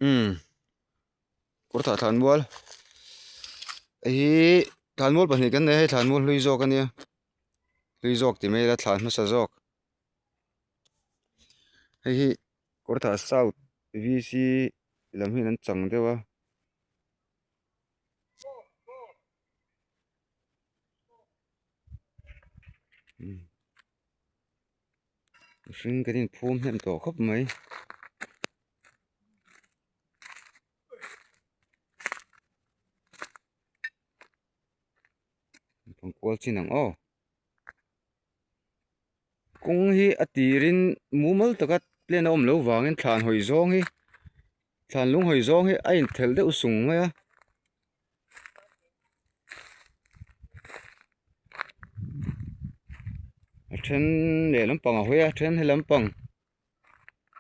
Umm kawrthah thlanmual hei hi thlanmual pahnih kan nei a hei thlanmual hlui zawk a nia hlui zawk ti mai ila thlan hmasa zawk hei hi kawrthah south V C lam hian an chang deuh a. Mihring kan inphum hnem tawh khawp mai. Pang kual chin ang aw. Kawng hi a tirin mumal taka plan a awm loh vangin thlan hawi zawng hi thlan lung hawi zawng hi a inthelh deuh sung mai a. A then leh lampang a hawi a a then he lampang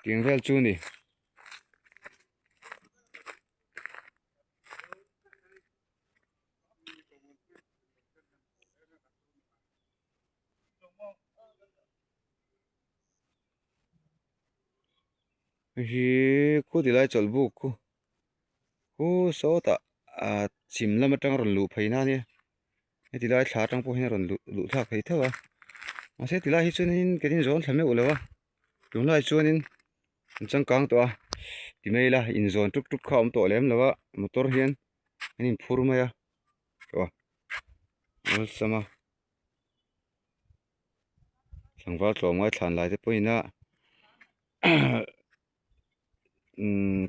tiang vel chu a ni. Hei hi khu ti lai chawlh buk khu khu sawtah ah chhim lam atanga rawn luh phei na ania heti lai thla atang pawh hian a rawn luh luh thlak thei tho a mahse ti lai hi chuanin kan inzawn thla meuh lo a tunlai chuanin an changkang tawh a ti mai ila inzawn tuk tuk kha a awm tawh lem lo a motor hian an inphur mai a aw awlsam a. Tlangval tlawmngai thlan lai te pawhin a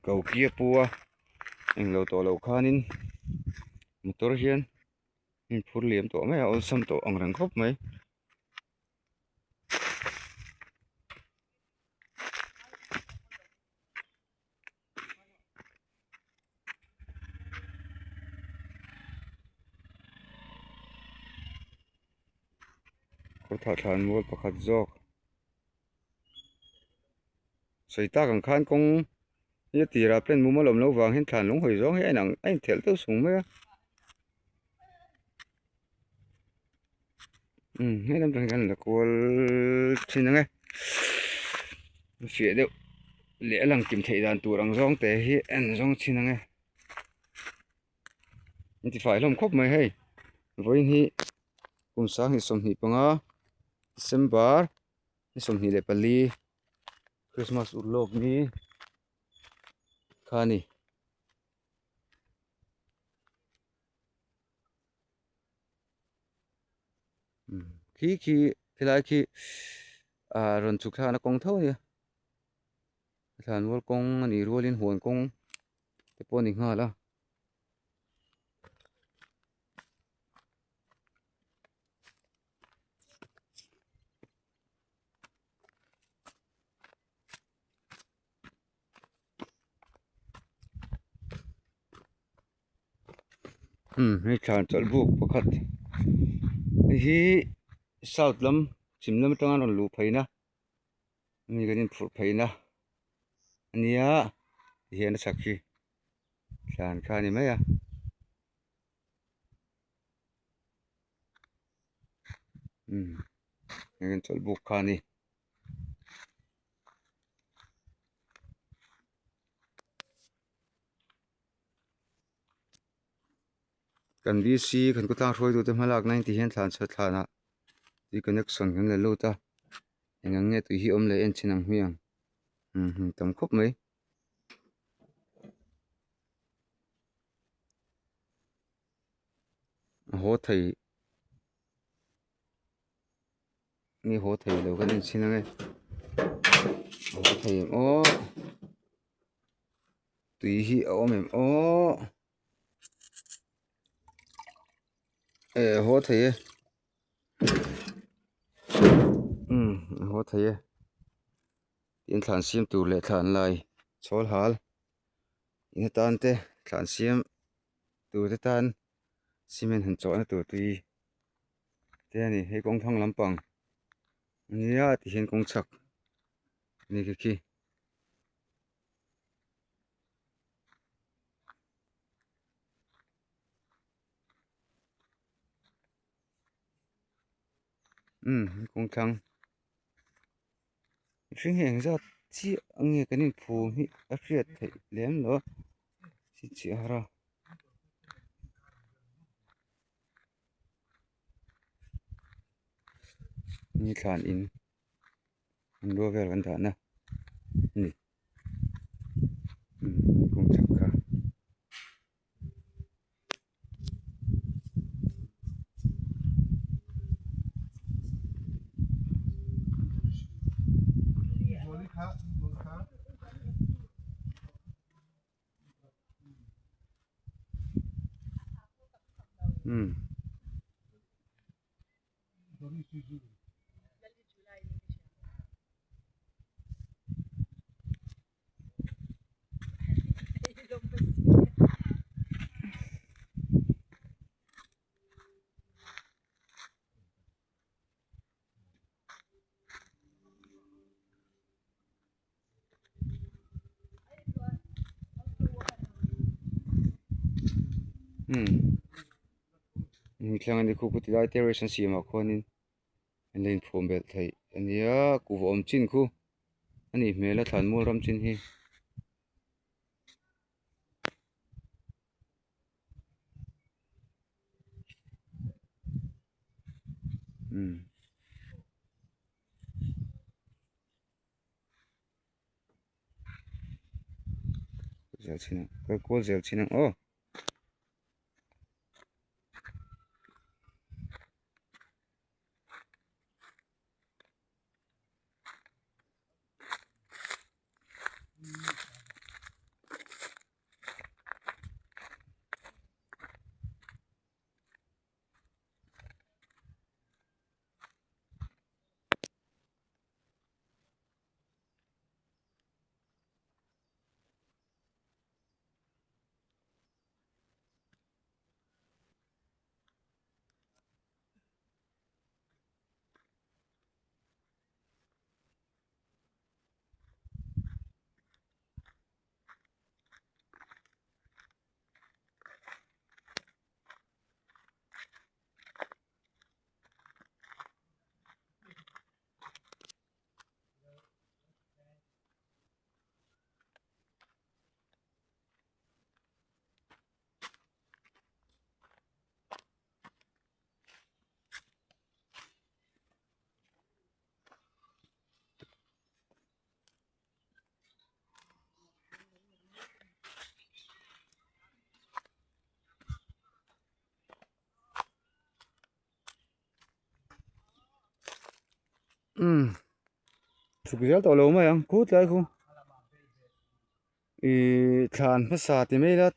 ko ki a pu a englo tawh loh khanin motor hian a inphur liam tawh mai a awlsam tawh ang reng khawp mai. Kawrthah thlan mual pakhat zawk sawi tak ang khan kawng hi a tirah pen mumal awm loh vang hian thlan lung hawi zawng hi a inang a inthelh deuh sung mai a umm hei lam tang hian la kual thin ang e fiah deuh leh a lang kim theih dan tur ang zawng te hi en zawng thin ang e an ti fai hlawm khawp mai hei vawiin hi kum sanghnih 25 December ni 24 Christmas urlawk ni kha a ni. Khi khi helai khi ah rawn chhuk thlakna kawng tho a nia thlanmual kawng a nih rualin huan kawng te pawh a ni nghal a. Umm hei thlan chawlh buk pakhat hei hi south lam chhim lam atanga rawn luh phei na mi kan inphurh phei na a nia tihian a chhak hi thlan kha a ni mai a. Umm heng chawlh buk kha a ni. Kan VC kan kawtlang hruaitute hma lakna in ti hian thlan chhuat thlanah tui connection kan la lut a eng ang nge tui hi awm leh en chin ang hmiang umm tam khawp mai. A haw thei nge haw thei lo kan en chhin ang e a haw thei em aw tui hi a awm em aw e a haw thei e umm a haw thei e tin thlan siam tur leh thlan lai chhawl hal in atan te thlan siam tur te tan cement han chawhna tur tui te a ni hei kawng thlang lampang ania ti hian kawng chhak a ni khi khi. Umm kawng thlang mihring hi engzat chiah nge kan inphum hi a hriat theih lem lo a chhinchhiah har a. Ni thlan in hmanrua vel kan dahna a ni kawng chhak kha. Thlang a ni khu khu ti lai terrace an siam ah khuanin an la inphum belh theih a nia kuhva awm chin khu a nih hmel a thlan mual ram chin hi. Zel chin ang kal kual zel chin ang aw. Umm chhuk zel tawh lo mai ang khut lai khu ihh thlan hmasa ti mai ila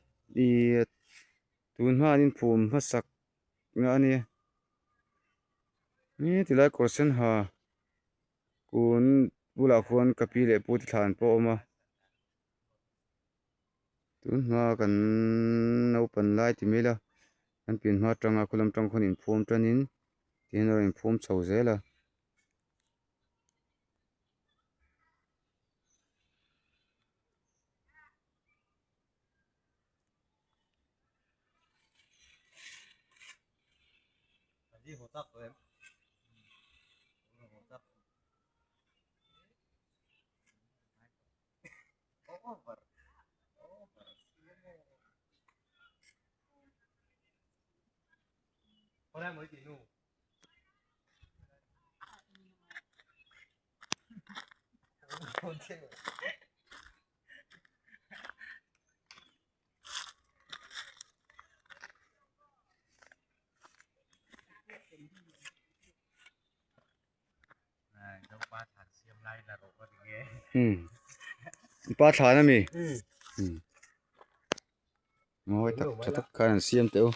ihh tun hma an inphum hmasak na a nia ni tilai kawr sen ha kun bulah khuan ka pi leh pu te thlan pawh a awm a tun hma kan naupan lai ti mai ila kan pian hma atanga khaw lam tang khawn inphum tanin tihian a rawn inphum chho zel a. Pa thlan ami mawi tak tha tak khan an siam teh u.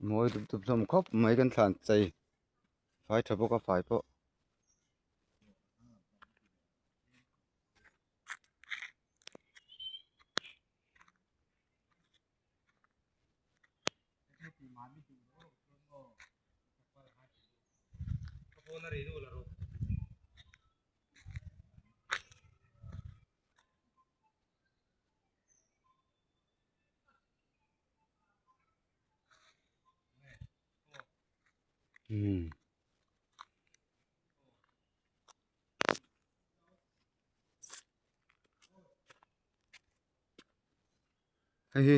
Mawi dup dup hlawm khawp mai kan thlan chei fai tha bawk a fai pawh. Hei hi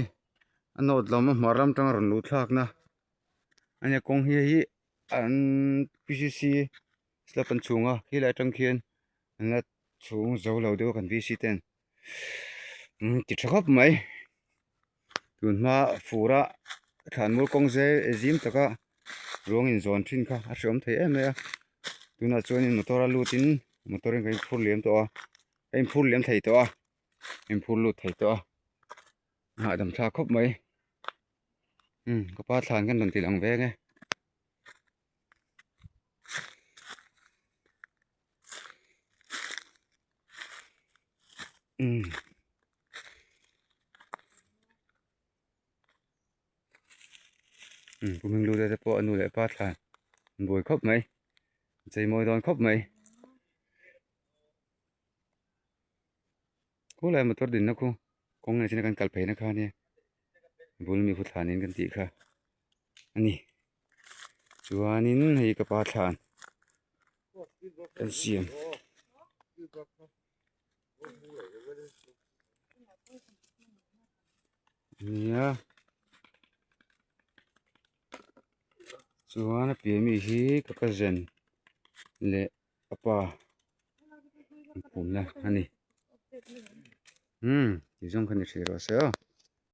a north lam a hmar lam atanga rawn luh thlakna a nia kawng hi hei hi an P C C slab an chhung a khilai atang khian an la chhung zo lo deuh a kan V C ten umm ti tha khawp mai tun hma fur a thlanmual kawng zai zim taka ruang in zawn thin kha a hreawm thei em mai a tunah chuanin motor a lut in motor in kan inphur liam tawh a a inphur liam thei tawh a inphur lut thei tawh a a hahdam thlak khawp mai umm ka pa thlan kan rawn ti lang veng e. Umm umm pu Hmingluta te pawh a nu leh pa thlan an buai khawp mai an chei mawi dawn khawp mai khulai motor dinna khu kawng nei chin a kan kal phei na kha ania bul mi khu thlan in kan tih kha a ni chuanin hei ka pa thlan kan siam. Nia chuan a piah mi hi ka cousin leh ka pa inkhawmna a ni umm tih zawng kha ni hrih rawh se aw.